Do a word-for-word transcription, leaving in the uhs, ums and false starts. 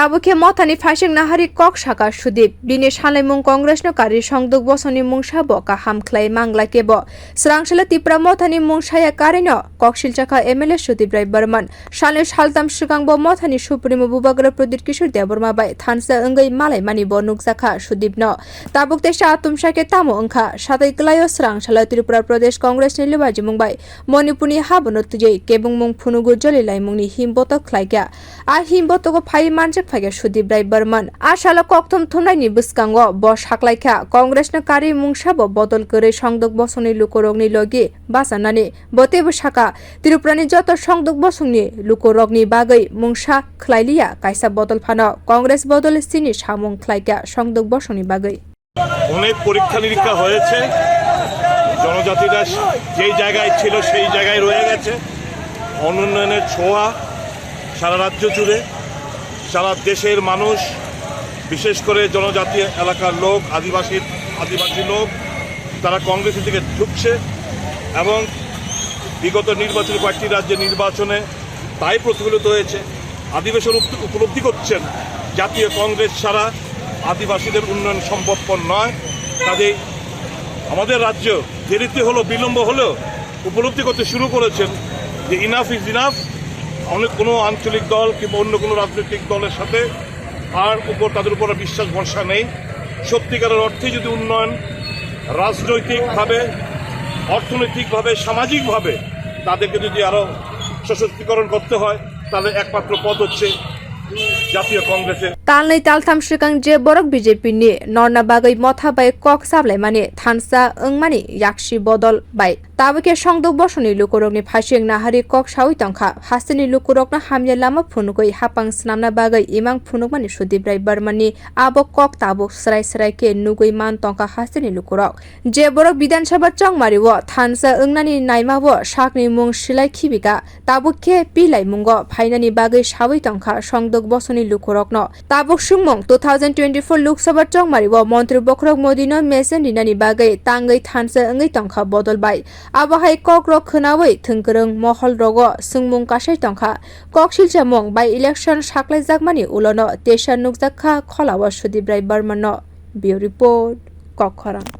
Abo khe mothani phaising nahari kok saka Sudip. Bini salaimung Congress no karwi songduk bosongni mungsa bo kaham khlai mangla kebo. Swrang salo Tipra mothani mungsa ya karino kok silchakha M L A Sudip Rai Barman. Salni saltam swkang bo mothani Supremo Bubagra Pradyut Kishore Debbarma bai thansa wngwi malaimani bo nukjakha Sudipno. Tabuk teisa atumsa khe tamo wngkha? Satai kwlaio swrang salo Tripura Pradesh Congress ni lubajimung bai Manipurni habono twiwi kebengmung phunugo jolilaimungni himbotok khlaikha. A himbotogo phaiwi manjak phaikha Sudip Rai Barman. A salo kokthum thumnaini bwskango bo saklaikha Congress no karwi mungsa bo bodol kwrwi songdok bosongni lukurokni logi bachanani. Bo teibo saka, Tripurani joto songdok bosongni lukurokni bagwi mungsa khlailiya kaisa bodol phano Congress bodol chini samung khlaikha songdok bosongni bagwi. অনেক পরীক্ষা নিরীক্ষা হয়েছে। জনজাতিরা যেই জায়গায় ছিল সেই জায়গায় রয়ে গেছে। অনুন্নয়নের ছোঁয়া সারা রাজ্য জুড়ে, সারা দেশের মানুষ, বিশেষ করে জনজাতি এলাকার লোক, আদিবাসী আদিবাসী লোক, তারা কংগ্রেসের দিকে ঝুঁকছে এবং বিগত নির্বাচনে, কয়েকটি রাজ্যে নির্বাচনে তাই প্রতিফলিত হয়েছে। আদিবাসীরা উপ- উপলব্ধি করছেন জাতীয় কংগ্রেস ছাড়া আদিবাসীদের উন্নয়ন সম্ভবপর নয়। কাজেই আমাদের রাজ্য দেরিতে হলেও, বিলম্ব হলেও উপলব্ধি করতে শুরু করেছেন যে ইনাফ ইজ ইনাফ। অনেক কোনো আঞ্চলিক দল কিংবা অন্য কোনো রাজনৈতিক দলের সাথে আর উপর, তাদের উপর আর বিশ্বাস ভরসা নেই। সত্যিকারের অর্থে যদি উন্নয়ন রাজনৈতিকভাবে, অর্থনৈতিকভাবে, সামাজিকভাবে তাদেরকে যদি আরো সশক্তিকরণ করতে হয়, তাহলে একমাত্র পথ হচ্ছে জাতীয় কংগ্রেসের। Talnwi taltham swkang je borok B J P ni norna bagwi motha bai kok sablaimani thansa wngmani yaksi bodol bai tabuk khe songdok bosongni lukurokni phaising nahari kok sawi tongkha. Hasteni lukurokno hamya lama phunugwi hapang swnamna bagwi imang phunukmani Sudip Rai Barmani abo kok tabuk srai srai khe nugwi man tongkha hasteni lukurok. Je borok Bidhan Sabha chongmario thansa wngnani naimao sakni mung silai khibika, tabuk khe pilaimungo phainani bagwi sawi tongkha songdok bosongni lukurokno. Tabuk swngmung, two thousand twenty-four Lok Sabha chongmario Montri Bokhorok Modino mesen rinani bagwi tangwi thansa wngwi tongkha bodol bai. Abo hai kokrok khwnawi thwngkwrwng moholrogo swngmung kasai tongkha. Kok silchamung by election saklaijakmani ulono teisa nukjakkha kholao Sudip Rai Barmano. Bureau Report, Kokkhorang.